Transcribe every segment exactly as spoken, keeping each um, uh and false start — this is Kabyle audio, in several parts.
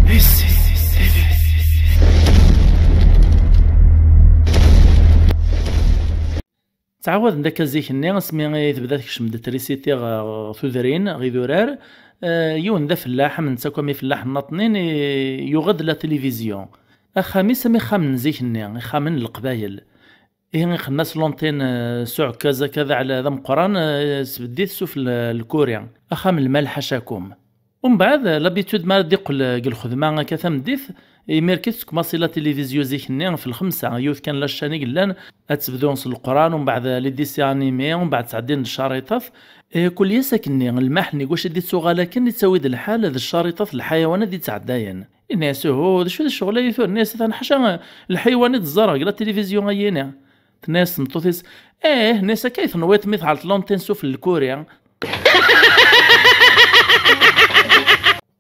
Ttɛawaden-d akka zik-nni, asmi i tebda tekcem-d trisiti ɣer tudrin, ɣer idurar, eh, yiwen d afellaḥ, am netta akk am ifellaḥen nnaṭnin, i-, yuɣ-d la télévision. Axxam-is am ixxamen n zik-nni, ixxamen n Leqbayel. Ihi iqem-as l'antenne, eh, s uɛekkaz akka d aɛla-, d ameqqran, eh, sbedd-it suf l-, lkuri. Axxam n lmal ḥacakum. Umbeɛd, eh, l'habitude mi ara d-iqqel, eh, deg lxedma akka tameddit, imir kan tettkumaṣi la télévision zik-nni ɣef lxemsa, yiwet kan la chaîne i yellan, ad tebdu s Leqran, umbeɛd, eh, les dessins animés, umbeɛd ttɛeddin-d ccariṭat. Eh, kul ass akkenni, lmaḥ-nni deg wacu i d-ittuɣal akken, ittawi-d lḥal d ccariṭat d lḥayawanat d-ittɛeddayen. Ini-as, uhu, d acu d ccɣel-agi tura? Ini-as, atan ḥaca, eh, lḥayawan i d-ẓẓareɣ deg la télévision-agi-ni. Tenna-yas tmeṭṭut-is, ih, ini-as, akka i tenwiḍ mi tɛelleḍ l'antenne suf n lkuri.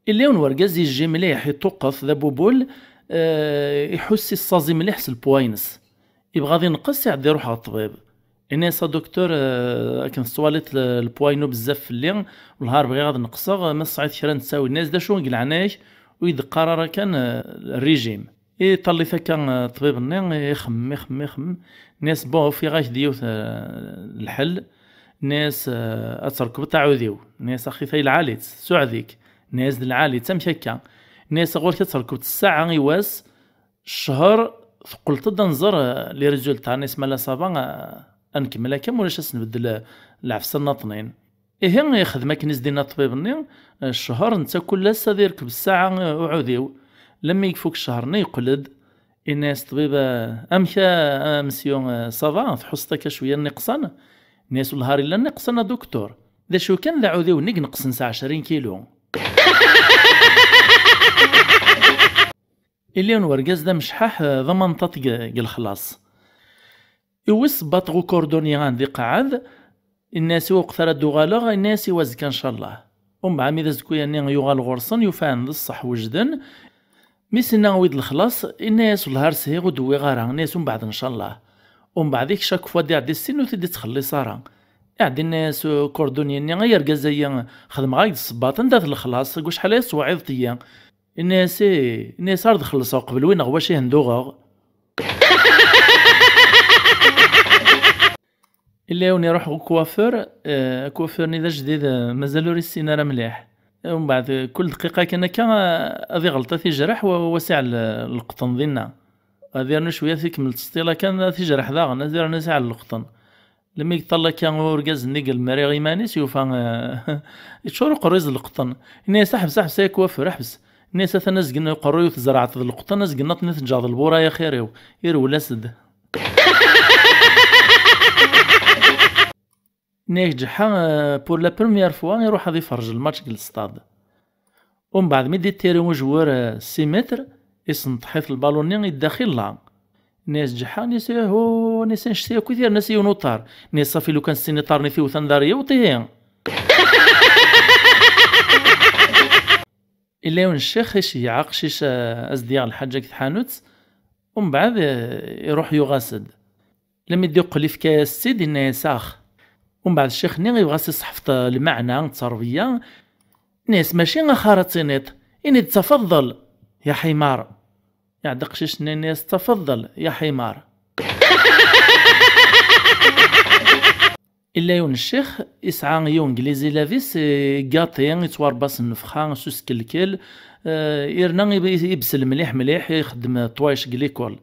Illa yiwen wergaz yejji mliḥ, iṭuqqet, d abubul, eh, iḥuss issaẓi mliḥ s lpwa-ines. Ibɣa ad ineqqes, iɛedda iruḥ ɣer ṭṭbib. Ini-as, a docteur, eh, akken tettwaliḍ le-, lpwa-inu bezzaf fell-i, wellah ar bɣiɣ ad neqqseɣ, ma tesɛiḍ kra n ttawil. Ini-as, d acu, deg leɛnaya-k, ur yi-d-qqar ara kan, eh, régime. Iṭall-it akka, eh, ṭṭbib-nni, ixemmem, ixemmem, ixemmem. Ini-as, bon, ufiɣ-ak-d yiwet, eh, lḥel. Ini-as, eh, ad trekbeḍ aɛudiw. Ini-as, axi-t-a lɛali-tt, suɛed-ik. Ini-as, d lɛali-tt, amek akka? Ini-as, ɣur-k ad trekbeḍ ssaɛa i wass, ccher, teqqleḍ-d ad nẓer, eh, les résultats. Ini-as, ma la ça va, eh, ad nkemmel akka, ma ulac ad s-nbeddel, eh, lɛefsa nnaṭnin. Ihi, ixdem akken i s-d-inna ṭṭbib-nni, eh, ccher, netta kul ass ad irkeb ssaɛa, eh, uɛudiw. Lemmi ifuk ccher-nni, yeqqel-d, yenna-yas ṭṭbib, eh, amek a, a monsieur, eh, ça va, tḥusseḍ akka cwiya nniqsan? Yenna-yas, wellah ar illa nniqsan a docteur. D acu kan, d aɛudiw-nni ineqsen s ɛecrin kilu. Illa yiwen wergaz d amecḥaḥ, eh, d amanṭaṭ deg, deg lexlaṣ. Iwwi ssebbaṭ ɣer ukordunyi anda iqeɛɛed, yenna-yas, i weqt ara d-uɣaleɣ, yenna-yas, i wazekka ncallah. Umbeɛd mi d azekka-nni yuɣal ɣur-sen, yufa-ten d ṣṣeḥ wejden. Mi s-inna awi-d lexlaṣ, yenna-yas, wellah ar shiɣ ur d-wwiɣ ara, yenna-yas, umbeɛd ncallah. Umbeɛd ik chaque fois d-iɛeddi ssin ur t-id-ittxelliṣ ara. Iɛeddi yenna-yas ukordunyi-nni, ay argaz-ayi, xedmeɣ-ak-d ssebbaṭ, anda-t lexlaṣ, deg wacḥal aya tettweɛɛiḍeḍ-iyi? Yenna-yas, ih, yenna-yas, ar d-xellṣeɣ qbel win ɣer wacu i henduɣeɣ. Illa yiwen iruḥ ɣer ukwafur, eh, akwafur-nni d ajdid, eh, mazal ur issin ara mliḥ. Umbeɛd, eh, kul dqiqa kan akka, eh, ad iɣelṭ, ad t-ijreḥ, wa, wa s-iɛell, eh, leqṭen dinna. Ad yernu cwiya, ad ikemmel ttseṭṭila kan, ad t-ijreḥ daɣen, ad yernu s-iɛell leqṭen. Lemmi yeṭṭal akka urgaz-nni deg lemri iman-is, yufa, eh, yeččur uqerruy-is d leqṭen. Yenna-yas, ḥbes, ḥbes ay akwafur, ḥbes. Yenna-yas, atan azgen uqerruy-iw tzerɛeḍ d leqṭen, azgen nniḍen teǧǧaḍ lbura, ay axir-iw. Irwel-as-d. Nniɣ-ak ǧeḥḥa, eh, pour la première fois, iruḥ ad iferrej lmatch deg lestad. Umbeɛd mi d-ittiri ujwur, eh, six mètres, isenṭeḥ-it lbalun-nni, idda xilla. Nniɣ-as ǧeḥḥa, nniɣ-as, ihu, nniɣ-as, annect-a akk i t-yerna s yiwen uṭar. Nniɣ-as, ṣafi lukan s sin iṭarren i t-iwtan d ar yiweṭ, ihi. Illa yiwen ccix iceyyeɛ aqcic, eh, a s-d-yaɣ lḥaǧa deg tḥanut, umbeɛd, eh, iruḥ yuɣ-as-d. Lemmi d-iqqel ifka-yas-tt-id, yenna-yas ax. Umbeɛd ccix-nni ibɣa s-iseḥfeḍ, eh, lmeɛna d tterbiya. Yenna-yas, mačči ax ara tiniḍ, ini-d tafaḍḍel, ya ḥimar. Iɛedda aqcic-nni, yenna-yas, tafaḍḍel, ya ḥimar. Illa yiwen ccix, isɛa yiwen n les élèves-is, eh, gâté, ittwarebba s nnefxa, s uskelkel, eh, irna ib-, ibsel mliḥ mliḥ, ixeddem ṭwayec deg l'école.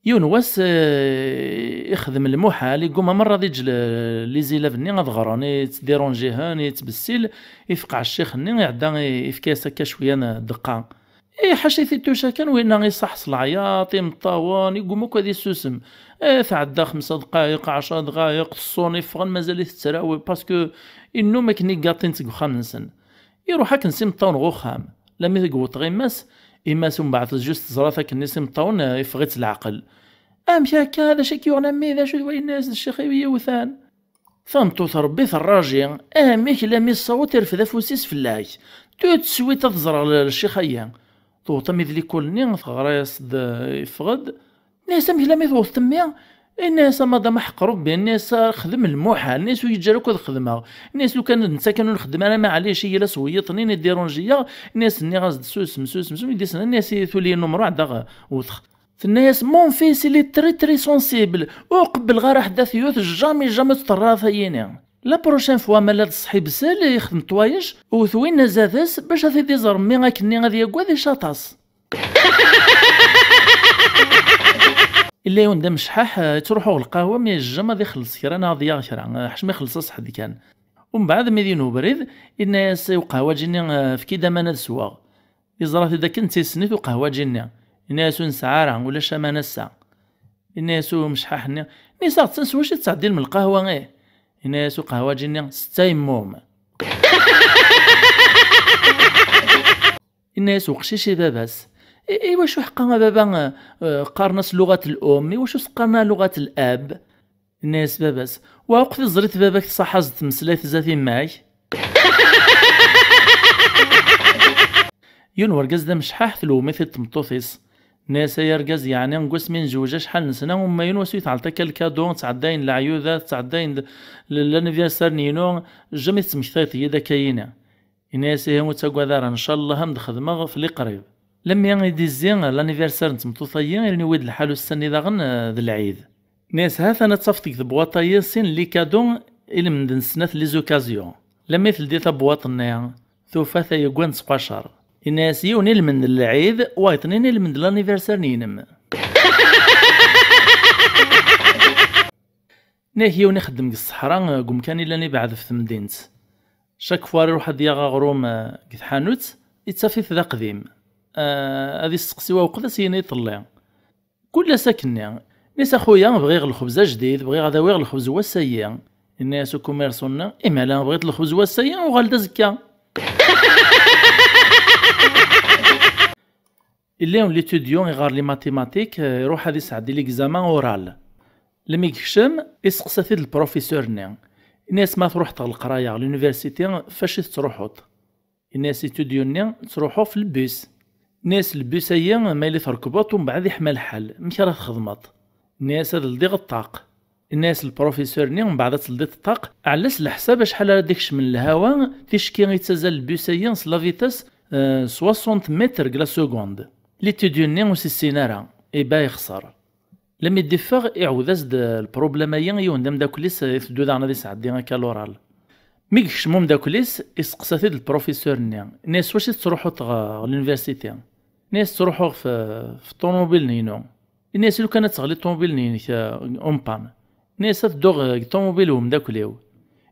Yiwen wass, eh, ixdem lmuḥal, iguma merra ad iǧǧ le-, les élèves-nni ad ɣren, ittdiranjihen, ittbessil, ifqeɛ ccix-nni, iɛedda, i-, ifka-yas akka cwiya n ddeqqa. Eh, ḥaca i t-ituca kan, winna iṣaḥ s leɛyaṭ, imeṭṭawen, iguma akk ad issusem. Eh, tɛedda xemsa dqayeq, ɛecra dqayeq, teṣṣun, iffɣen, mazal-it ttrawi, parce que innum akken i ggaṭin seg uxxam-nsen. Iruḥ akken s imeṭṭawen ɣer uxxam. Lammi yewweḍ ɣer yemma-s, yemma-s umbeɛd just teẓra-t akken s imeṭṭawen, eh, iffeɣ-itt leɛqel. Amek akka, d acu i k-yuɣen a mmi, d acu d wayen-as d ccix-iw i yi-yewwten? Tameṭṭut Rebbi terraji, amek lammi tessaweḍ irfed afus-is fell-ak? Tout de suite ad ẓreɣ l-, ccix-ayi. Tewweḍ-am-id likul-nni, teɣra-yas-d, iffeɣ-d. Nniɣ-as, amek lammi tewweḍ-t mmi? Inna-yas: "A madam, aḥeqq Rebbi," inna-yas, "xdem lmuḥal," inna-yas, "ur yi-ǧǧi ara akk ad xedmeɣ." Inna-as: "Lukan d netta kan ur nexdem ara, maɛlic, iyi la s-weyyiḍen-in, idiṛunji-yaɣ." Inna-as: "Nniɣ-as-d susem, susem, susem." I d-isna, inna-as: "I tuli numru, ɛeddaɣ wtex." Tenna-as: "Mon fils, il est très, très sensible. Ur qebbleɣ ara ḥedd ad t-yut, jamais, jamais ur teṭṭerra ara tayini. La prochaine fois, ma la d ṣṣeḥ ibsel, ixdem ṭwayeč, wet win azad-as, bac ad t-id-iẓer mmi akkenni ad yaggad, icaṭ-as." Illa yiwen d amecḥaḥ, eh, yettruḥu ɣer lqahwa, mi jamais ad ixelleṣ kra neɣ ad yaɣ kra, eh, ḥaca ma ixelleṣ aseḥ d kan. Umbeɛd, mi d-yini ubrid, inna-yas i uqehwaǧi-nni, eh, "Efk-iyi-d aman ad sweɣ." Iẓra-t-id akken d tisnit uqehwaǧi-nni. Inna-yas: "Ur nesɛi ara, ulac aman ass-a." Inna-yas umecḥaḥ-nni: "Nniseɣ-tten, s wacu i tettɛeddilem lqahwa, ih?" Inna-yas uqehwaǧi-nni: "Setta yemmum." Inna-yas uqcic i baba-s: "I, i wacu ḥeqqa a baba, eh, eh, qqaren-as luɣat l-um, i wacu s-qqaren luɣat l-ab?" Inna-yas baba-s: "Wa akk tiẓrit baba-k tṣaḥ-as-d tmeslayt zdat imma-k." Yiwen wergaz d amecḥaḥ, telwem-it-id tmeṭṭut-is. Inna-yas: "Ay argaz, yeɛni deg wasmi nezweǧ acḥal n sna, uma yiwen wasu i tɛelleḍ akka lkadu, ttɛeddayen leɛyudat, ttɛeddayen d-, l-, l'anniversaire n yinu, jamais tettmektayeḍ-iyi-d akka yini." Inna-yas: "Ihi ur ttagad ara, ncallah ad m-d-xedmeɣ f liqrib." Lemmi i d-izzi l'anniversaire n tmeṭṭut-ayi, irni wid lḥal ussan-nni daɣen, eh, d lɛid. Inna-yas: "Ha-t-an ad tafeḍ deg tebwaṭ-ayi sin n likadu i lmend n snat les occasions." Lemmi teldi tabwaṭ-nni, tufa tayegga n ttqacer. Inna-yas: "Yiwen i lmend n lɛid, wayeḍ-nni i lmend n l'anniversaire n yinem." Nniɣ-ak yiwen ixeddem deg ṣṣeḥra, deg umkan i llan ibeɛd ɣef temdint. Chaque fois ara iruḥ ad d-yaɣ aɣrum, eh, deg tḥanut, ittaf-it d aqdim. Eh, ad isteqsi wa weqd as-yini iḍelli. Kul ass akkenni. Inna-as: "A xuya, bɣiɣ lxebz ajdid, bɣiɣ ad awiɣ lxebz n wass-ayi." Inna-as ukumirṣu-nni: "Imala bɣiḍ lxebz n wass-ayi, uɣal-d azekka." Illa yiwen l'étudiant iɣer les mathématiques, eh, iruḥ ad isɛeddi l'examen oral. Lmi yekcem, iseqsa-t-id lprofesseur-nni. Inna-as: "Ma truḥeḍ ɣer leqraya, ɣer l'université, f wacu i tettruḥuḍ?" Inna-as l'étudiant-nni: "Ttruḥuɣ f lbus." Inna-as: "Lbus-ayi, ma yella trekbeḍ, umbeɛd iḥma lḥal, amek ara txedmeḍ?" Inna-as: "Ad ldiɣ ṭṭaq." Inna-as lprofesseur-nni: "Mbeɛd ad teldiḍ ṭṭaq, ɛellas leḥsab acḥal ara d-ikecmen lhawa, ticki yettazzal lbus-ayi s la vitesse, euh, soixante mètres deg la seconde." L'étudiant-nni ur s-issin ara, iba ixṣer. Lmi d-iffeɣ, iɛawed-as-d lproblème-ayi i yiwen d ameddakel-is, iteddu daɣen ad isɛeddi akka l'oral. Mi yekcem umeddakel-is, iseqsa-t-id lprofesseur-nni, inna-as: "S wacu i tettruḥuḍ ɣer l'université?" Inna-as: "Ttruḥuɣ f, f ṭumubil-inu." Inna-as: "Lukan ad teɣli ṭumubil-inek, eh, en panne." Inna-as: "Ad dduɣ, eh, deg ṭumubil n umeddakel-iw."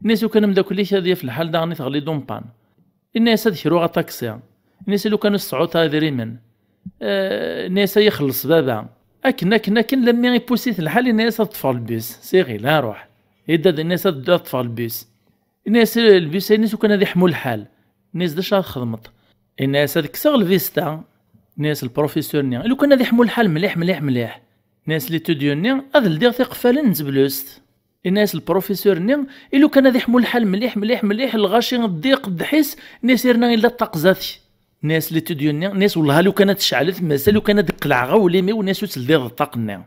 Inna-as: "Lukan ameddakel-ik ad yaf lḥal daɣen i teɣli d en panne." Inna-as: "Ad kruɣ aṭaksi." Inna-as: "Lukan ur tesɛuḍ ara idrimen." Eh, inna-as: "Ay ixelleṣ baba." Akken, akken, akken, lammi ipus-it lḥal, inna-as: "Ad ṭṭfeɣ lbus." Siɣil, aruḥ. Idda-d, inna-as: "Ad, ad ṭṭfeɣ lbus." Inna-as: "Lbus-a," inna-as, "lukan ad iḥmu lḥal." Inna-as: "D acu ara txedmeḍ?" Inna-as: "Ad kkseɣ lvista." Inna-as lprofesseur-nni: "Lukan ad iḥmu lḥal mliḥ, mliḥ, mliḥ." Inna-as l'étudiant-nni: "Ad ldiɣ tiqeffalin n teblust." Inna-as lprofesseur-nni: "I lukan ad iḥmu lḥal mliḥ, mliḥ, mliḥ, lɣaci ddiq ddḥis, inna-as, irna illa ṭṭaq zdat-k." Inna-as l'étudiant-nni, inna-as: "Wellah, lukan ad tecɛel tmes, lukan ad d-qelɛeɣ awlim-iw," inna-as, "ur teldiḍ ṭṭaq-nni."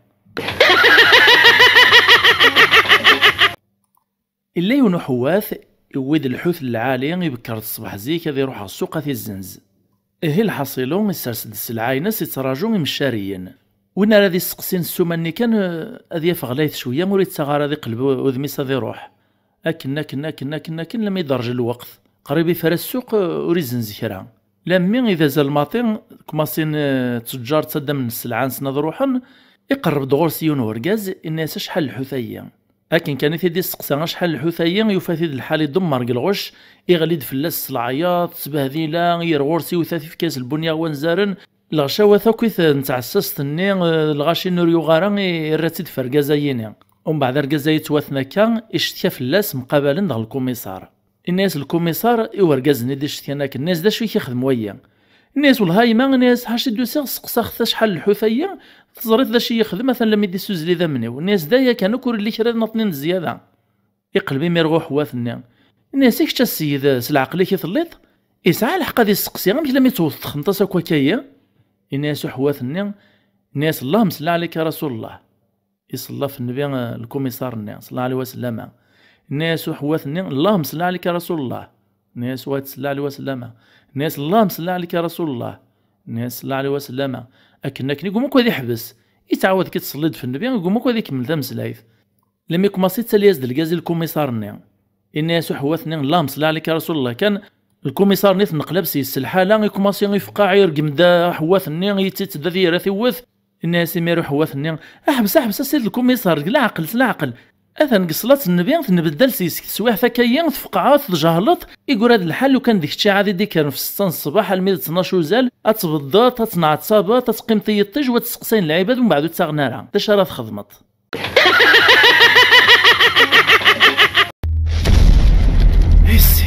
Illa yiwen uḥewwat, iwwi-d lḥut n lɛali, ibekkeṛ-d ṣṣbeḥ zik ad iruḥ ɣer ssuq ad t-izzenz. Ihi lḥaṣilu, isers-d sselɛa-ines, ittraǧu imcariyen. Win ara d-isteqsin ssuma-nni kan, eh, ad yaf ɣlayet cwiya, ur ittaɣ ara ad iqleb u-, udem-is ad iruḥ. Akken, akken, akken, akken, akken, lammi d-rǧa lweqt. Qrib ifra ssuq, eh, ur izzenz kra. Lammi i d azal maṭi, kmaṣin, eh, ttǧar ttaddamen sselɛa-nsen ad ruḥen, iqerreb-d ɣur-s yiwen urgaz, inna-yas: "Acḥal lḥut-ayi?" Akken kan i t-id-isteqsa acḥal lḥut-ayi, yufa-t-id lḥal idemmer deg lɣecc, iɣli-d fell-as s leɛyaḍ, ttbehdila, ir ɣur-s iwta-t ifka-yas lbunya wanzaren, lɣecawat akk i t-, n tɛessast-nni, eh, lɣaci-nni ur yuɣ ara, i-, irra-tt-id f argaz-ayini. Umbeɛd argaz-ayi yettwaten akka, icettka fell-as, mqabalen-d ɣer lkumiṣar. Inna-yas lkumiṣar i urgaz-nni d-icetkan akken, inna-yas: "D acu i k-ixdem wayi?" Inna-yas: "Wellah a yemma," inna-yas, "ḥaca i d-usiɣ, seqsaɣ-t acḥal lḥut-ayi, teẓriḍ d acu i yi-yexdem, atan lammi d-issuzzel idammen-iw." Inna-yas: "D aya kan, ur illi kra nniḍen n zzyada." Iqleb imir ɣer uḥewwat-nni. Inna-yas: "I kečč a sseyed, s leɛqel-ik i telliḍ? Isɛa lḥeqq ad isteqsi, amek lammi tewteḍ texneḍ-as akk akka-yi?" Inna-yas uḥewwat-nni, inna-yas: "Allahumma salli ɛlayka ya Rasulullah." Iṣella ɣef nnbi, eh, lkumiṣar-nni, ṣella ɛlihi wasallam. Inna-yas uḥewwat-nni: "Allahumma salli ɛlika ya Rasulullah." Inna-yas wayeḍ: "Salli ɛlihi wasallam." Inna-yas: "Allahumma salli ɛlika ya Rasulullah." Inna-yas: "Salli ɛlihi wasallam." Akken, akken, igumma akk ad iḥbes. Ittɛawad kan ittṣelli-d ɣef nnbi, igumma akk ad ikemmel tameslayt. Lmi ikumaṣi yettali-yas-d lgaz i lkumiṣar-nni. Inna-yas uḥewwat-nni: "Allahumma salli ɛlika ya Rasulullah." Kan lkumiṣar-nni tenqlab yes-s lḥala, ikumaṣi ifeqqeɛ, irgem-d aḥewwat-nni, yettitt-d ad yir ad t-iwwet. Inna-yas imir uḥewwat-nni: "Aḥbes, aḥbes a ssid lkumiṣar, deg leɛqel, s leɛqel. Atan deg ṣṣlat n nnbi, tenbeddal yes-k teswiɛt akka-yi, tfeqɛeḍ, tjehleḍ, igura d lḥal lukan d kečč iɛad i d-ikkren f ssetta n ṣṣbeḥ almi d ttnac uzal, ad tbeddeḍ, ad tneɛṣabeḍ, ad teqqimeḍ i yiṭij, wa testeqsayen lɛibad, umbeɛd ur ttaɣen ara. D acu ara txedmeḍ?" Issi,